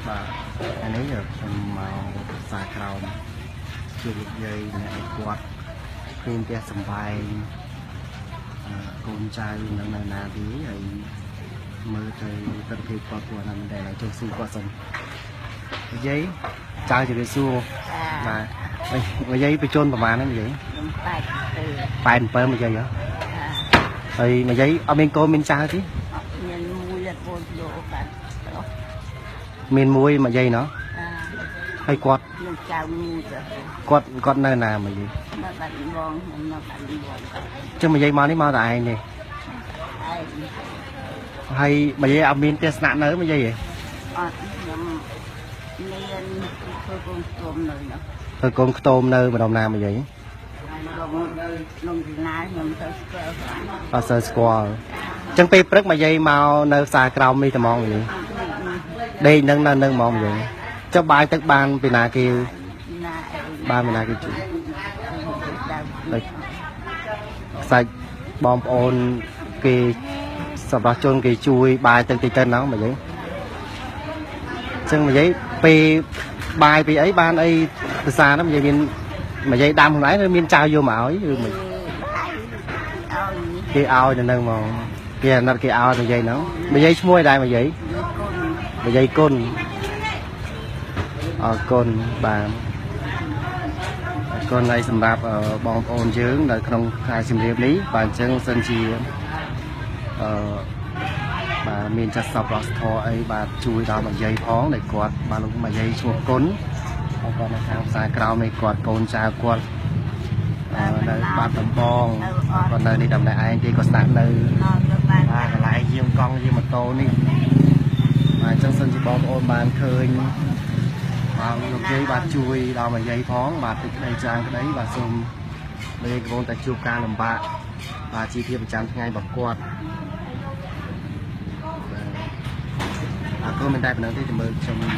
បាទ ថ្ងៃនេះខ្ញុំមកផ្សារក្រោមជួបលោកយាយអ្នកឯគាត់គ្មានផ្ទះសំបែង កូនចៅនឹងនៅណាទីហើយ មើលទៅទស្សនភាពគាត់គួរណាស់មែនតើ។ ចូលសួរគាត់សិន និយាយចៅ ជម្រាបសួរ។ បាទ និយាយបញ្ជនប្រហែលហ្នឹង និយាយ87 និយាយហ៎ ហើយនិយាយអត់មានកូនមានចៅទេ? មានមួយ កូនលោកបាទ មានមួយមកយាយណោះ ហើយគាត់មានចៅមួយ គាត់នៅណាមកយាយ? នៅបាត់បង នៅបាត់បង ចឹងមកយាយមកនេះមកតែឯងទេ ហើយមកយាយអត់មានផ្ទះស្នាក់នៅមកយាយទេ? អត់ ខ្ញុំមានធ្វើកូនខ្ទមនៅនោះ ធ្វើកូនខ្ទមនៅម្ដុំណាមកយាយ? ក្នុងទីណាខ្ញុំទៅស្គាល់ អត់សូវស្គាល់។ ចឹងពេលព្រឹកមកយាយមកនៅផ្សារក្រោមនេះត្មង យាយដេកនឹងនៅនឹងហ្មងយាយ ចុះបាយទឹកបានពីណាគេ បានពីណាគេជួយ? ដូចសាច់បងប្អូនគេ សម្រាប់ជនគេជួយបាយទឹកតិចទៅណោះមកយាយ។ ចឹងមកយាយពេលបាយពីអីបានអីភាសាហ្នឹង មកយាយមាន មកយាយដាំខ្លួនឯង ឬមានចៅយកមកឲ្យ ឬមិនគេឲ្យនៅនឹងហ្មង គេអាណិតគេឲ្យមកយាយហ្នឹង។ មកយាយឈ្មោះអីដែរមកយាយ? មកយាយគុណ អរគុណ។ បាទ អរគុណហើយសម្រាប់បងប្អូនយើងនៅក្នុងខែសៀមរាបនេះ។ បាទ អញ្ចឹងសិនជាអឺបាទមានចាត់សពរស្ធរអី បាទ ជួយដល់មកយាយផង ដែលគាត់ បាទ លោកមកយាយឈ្មោះគុណ ហើយគាត់នៅខាងផ្សារក្រោមនេះ គាត់កូនចៅគាត់នៅបាត់ដំបង គាត់នៅនេះតែម្នាក់ឯងទេ គាត់ស្នាក់នៅបាទកន្លែងយាមកង់យាម៉ូតូនេះ។ បាទ អញ្ចឹងសិនជាបងប្អូនបានឃើញ បាទ លោកយាយ បាទ ជួយដល់មកយាយផង បាទ តិចក្តីច្រើនក្តី បាទ សូមលោកយាយកំពុងតែជួបការលំបាក បាទ ជីវភាពប្រចាំថ្ងៃរបស់គាត់។ បាទ អរគុណ។ មិនតែប៉ុណ្្នឹងទេ ចាំមើលខ្ញុំមិន